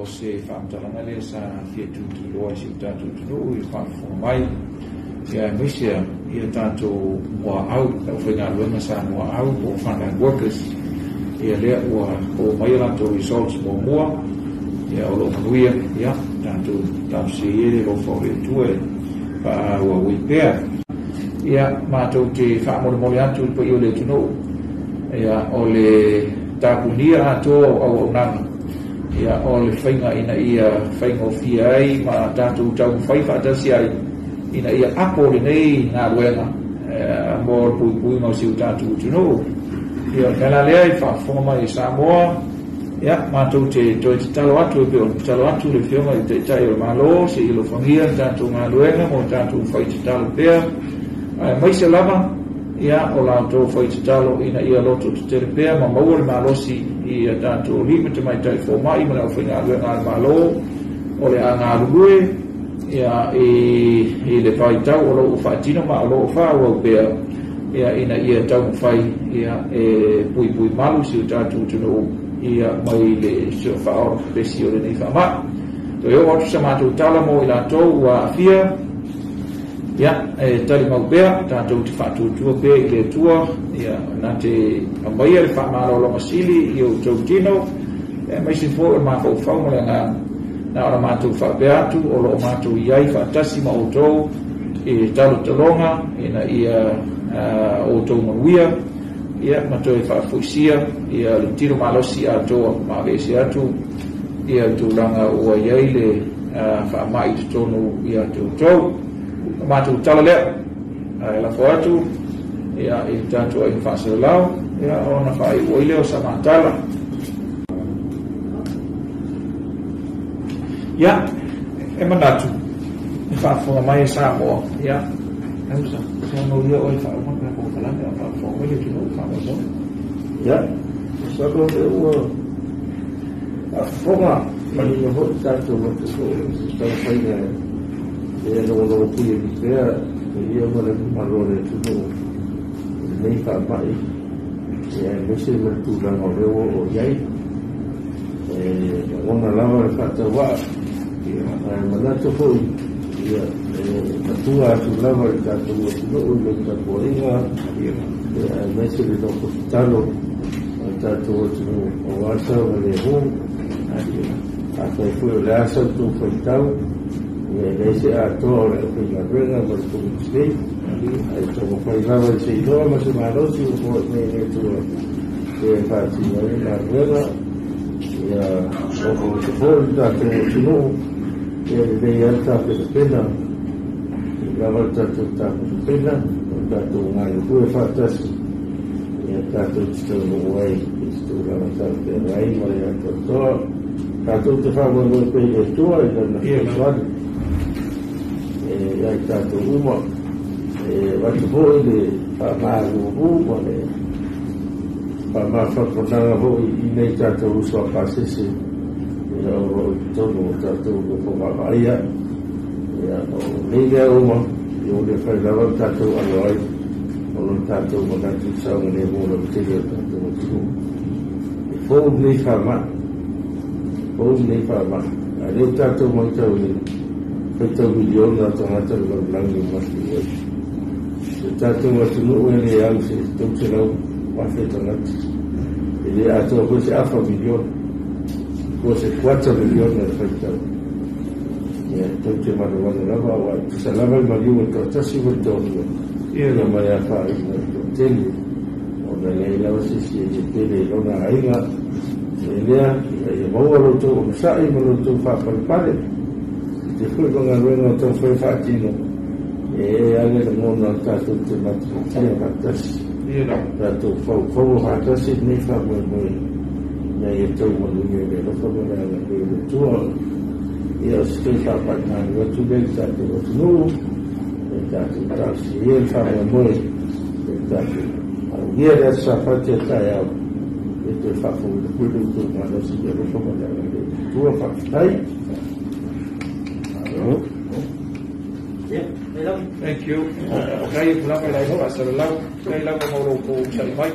O se faamatalaga lea sa fia tutuloa i si o tatou atunuu i le faafofoga mai, ia aemaise ia tatou muaau, le aufaigaluega sa muaau po o frontline workers, ia lea ua oo mai a latou results muamua, ia o lo o manuia, ia tatou talosia ia le alofa o le Atua e faaauau pea. Ia matou te faamolemole atu i le paia o le atunuu, ia o le tapunia atoa o auaunaga, ia o le faiga ina ia faigofie ai ma tatou taumafai faatasi ai ina ia apo lenei galuega mo le puipuiga o si o tatou atunuu. Ia o le mea la lea i faafofoga mai i Samoa, ia matou te toe tatalo atu e pei ona tatalo atu le Afioga i le Taitai o le Malo se i alofagia le tatou galuega mo tatou fai tatalo pea, aemaise lava ia o la outou fai tatalo ina ia loto tetele pea ma maua le malosi i a tatou alii ma tamaitai fomai ma le aufaigaluega a le Malo o le a galulue ia i le vaitau o lo o faatino ma o lo o faaauau pea, ia ina ia taumafai ia e puipui malu si o tatou atunuu ia mai le faaola pepesi o lenei faamai. Toe oo atu sa matou tala mo i latou ua aafia, ia e talimau pea tatou te faatuatua pea i le Atua, ia na te aumaia le faamalologa sili i outou tino, aemaise foi o le mafaufau ma le agaga. Na ona matou faapea atu o lo o matou i ai faatasi ma outou i talotaloga ina ia outou manuia, ia ma toe faafoisia ia le tino malosi atoa ma aveese atu ia le tulaga ua i ai le faamai i totonu ia te outou. O matou tala lea, ae lafo atu ia i le tatou aiga faasalalau, ia ona faaiu ai lea o sa matala. Ia, e manatu, e faafofoga mai e Samoa, ia, ausa, saunoa oe faauma pe polokalame o faafofoga mai le atunuu faamoemoe. Ia, masalo lea ua faafofoga manino foi tatou atunuu i taumafaiga e logologo pui pea ia ma le mamalu o le atunuu i lenei faamai, ia aemaise ma le tulaga o lea ua oo i ai. E lagona lava le faatauvaa, ae manatu foi ia e matua atu lava i le tatou atunuu i le tapuaiga, ia aemaise le nofo tatalo o le tatou atunuu aua saogalemu. Afai foi o le a sa outou faitau, ia e leai se atoa o le aufaigaluega ma le Komiti nei, ae taumafai lava i se iloa ma se malosi ua foai mai e le Atua e faatino ai le galuega. Ia nofonofo foi le tatou atunuu, ia lelei lava le tapenapena, i lava le tatou tapenapena, o le tatou galulue faatasi, ia tatou te taunuu ai i se tulaga talafeagai ma le atoatoa. Tatou te faamoemoe pea i le Atua i lana fesoasoani e ia i tatou uma. E avatu foi le faamalulu ma le faamafanafanaga foi i nei tatou uso a pasese ia o lo o i totonu o tatou nofo vaavaaia. Ia o nei mea uma, ia o le fai lava le tatou alo ai o lo tatou manatu i saogalemu o le tele o tatou atunuu. E fou lenei faamai, fou lenei faamai. A lea tatou matau i faitau miliona tagata le lalolagi o maliu ai. Le tatou atunuu e le au se 300,000 tagata. E le atoa foi se afa miliona, po se 250 le faitau. Ia tou te manumanu lava aua e tusa lava le maliu o le toatasi ma le toalua, ia ma le afaina o le toatele, ona e leai lava se isi e le pele i lona aiga. E lea, ia maua lo outou onosai ma lo outou faapalepale i te foi ma galuega o taumafai faatino, e ale lagona o tatou te matatia faatasi, tatou faufaua faatasi lenei faamoemoe ina ia tau manuia i le alofa ma le agalelei o le Atua. Ia o se toe faamalumalu atu lea i le tatou atunuu, e tatou talosia ia le faamoemoe, e tatou aulia le aso Safati a taeao, e toe faafouina foi lo outou malosi i le alofa ma le agalelei o le Atua. Faafetai. Malo. Thank you. Faafetai atu lava i le aiga faasalalau, faafetai lava mo lo outou onosai mai.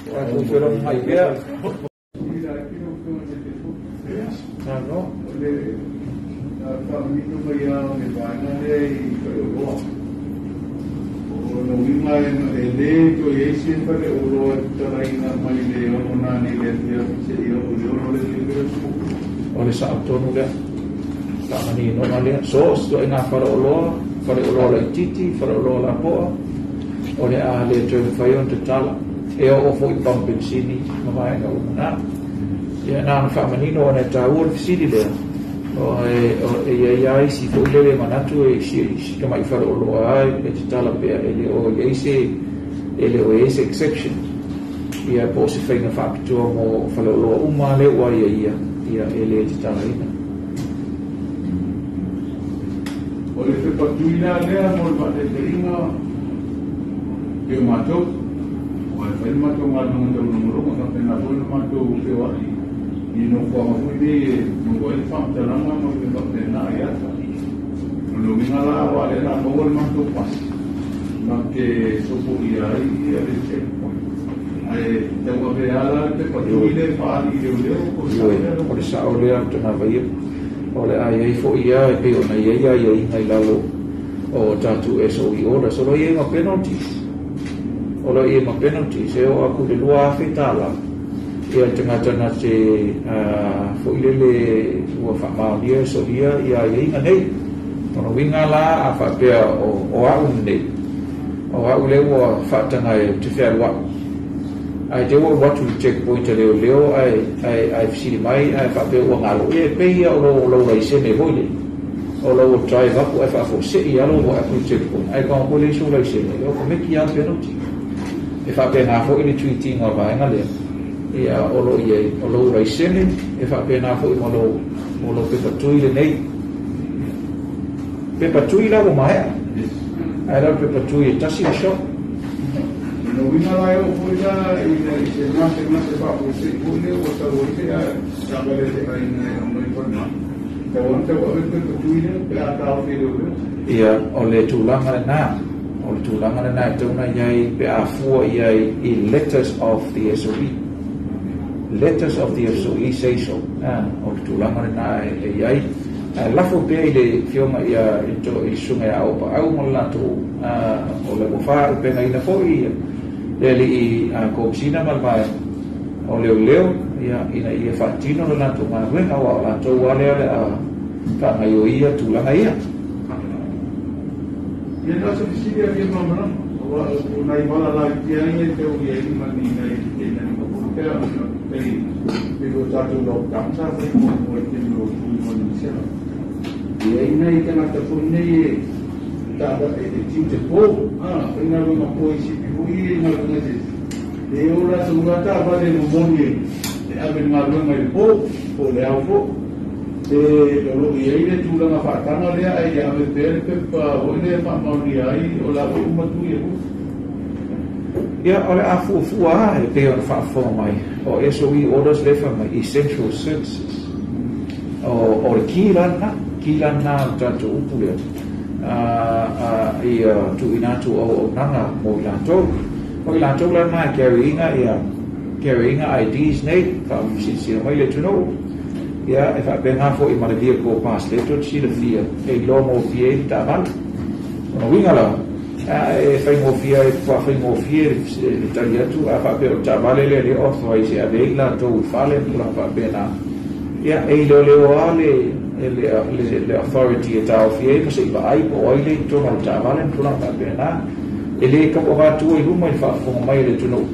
Tatou feologi mai pea. Saunoa. O le faamanino mai lava o le vaega lea i faleoloa. O lona uiga e lē toe i ai se faleoloa e tatalaina mai le 6 nanei i le afiafi seia oo i le 6 le afiafi o le aso. O le sa'o tonu lea, faamaninoga lea, so o se ituaiga faleoloa, faleoloa laitiiti, faleoloa lapoa, o le a le toe mafai ona tatala, e oo foi i pamu penisini ma vaega uma na. Ia na ona faamanino ona e taua le fesili lea, e i ai lava isi foi lele manatu e si tama'i faleoloa e tatala pea, e le o i ai se e le o i ai se exception ia po o se faiga faapitoa mo faleoloa uma lea ua aiaia, ia e le tatalaina. O le pepa tui la lea mo le faataitaiga e o matou, ua e fai le matou galuega taulogologo faapena foi ona matou feoai i nofoaga foi nei e maua ai le faamatalaga ma mea faapena i ata. O le uiga la aua o lea o le a maua le matou pasi matou te sopoia ai le checkpoint, ae tauave lava la le pepa tui lea e faaali i leoleo po o le sao lea? O le sao lea o tagava ia. O le a i ai foi ia e pei ona i ai aiaiga i lalo o tatou SOE orders. O lo o i ai ma penalties. O lo o i ai ma penalties e oo atu i le $2,000 ia le tagata na te foi lele ua faamaonia e solia ia aiaiga nei. O lona uiga la a faapea o a'u lenei, o a'u lea ua faataga ou te fealua'i, ae te i ua ou alu atu i le checkpoint a leoleo ae fesili mai ae faapea ua galo, ia e pei ia o lou laisene foi lele, o lou drive atu ae faafuasei lava lou atu i le checkpoint, ae tago foi lea i sou laisene, e okomeki lava le penalty. E faapena foi le treat ina o le vaega lea, ia o lo o i ai o lou laisene, e faapena foi ma lou pepa tui lenei. Pepa tui la ua maea, ae la o le pepa tui e tasi le shot. O lona uiga la e oo foi la i se gasegase faafuasei foi lea ua sau ai se taavale a se aiga e aumai i falemai, tatau lava ona tauave le pepa tui lea pe a taofi e leoleo. Ia, o le tulaga lena, o le tulaga lena e tatau ona i ai pe a fua i ai i letters of the SOE. Letters of the SOE say so. O le tulaga lena e i ai. Ae lafo pea i le afioga ia i le susuga ia Auapaau ma le latou o le ua faaaupegaina foi le alii Komesina ma le vaega o leoleo ia ina ia faatino le latou galuega, aua o latou lava lea o le a faagaioia tulaga ia. Ia na o se fesili a fia malamalama, aua o nai vala laiti lava ia e tau i ai ma ni nai fetenaiga foi pea pei pei o tatou lockdown sa fai muamua i le taimi o tui ma Niusela. E i ai nai tagata foi nei e e tiute po, faigaluega po i sipi foi ia i galuega eseese. E o latou lava taavale e momoli e ave i le galuega i le po po o le ao foi. E o lo o i ai le tulaga faataga lea ae ia ave pea le pepa foi lea e faamaonia ai o la foi ua matua ia foi. Ia, o le a fuafua lava e pei ona faafofoga mai o SOE orders lea e fai mai essential services. O le ki la lena, ki la lena o le tatou upu lea ia tuuina atu o auaunaga mo i latou. O i latou la lena e carry ina ia carry ina IDs nei, faasilasila mai le atunuu, ia e faapena foi ma le vehicle pass lea tou te silafia e iloa gofie ai le taavale. O lona uiga la, e faigofie ai, faafaigofie le tali atu a faapea o le taavale lea e le authorize e ave ai i latou i fale ma tulaga faapena. Ia e iloiloa lava le authority e taofi ai ma se i vaai po o ai lea i totonu o le taavale ma tulaga faapena. E le tau avatua i luma i le faafofoga mai a le atunuu.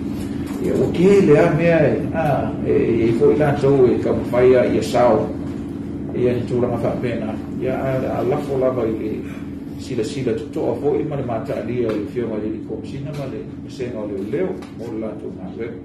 Ia ua tele lava mea e i ai foi latou e taumafai lava ia sao ia ni tulaga faapena. Ia ae o le a lafo lava i le silasila totoa foi ma le mataalia o le afioga i le alii Komesina ma le vasega o leoleo mo le latou galuega.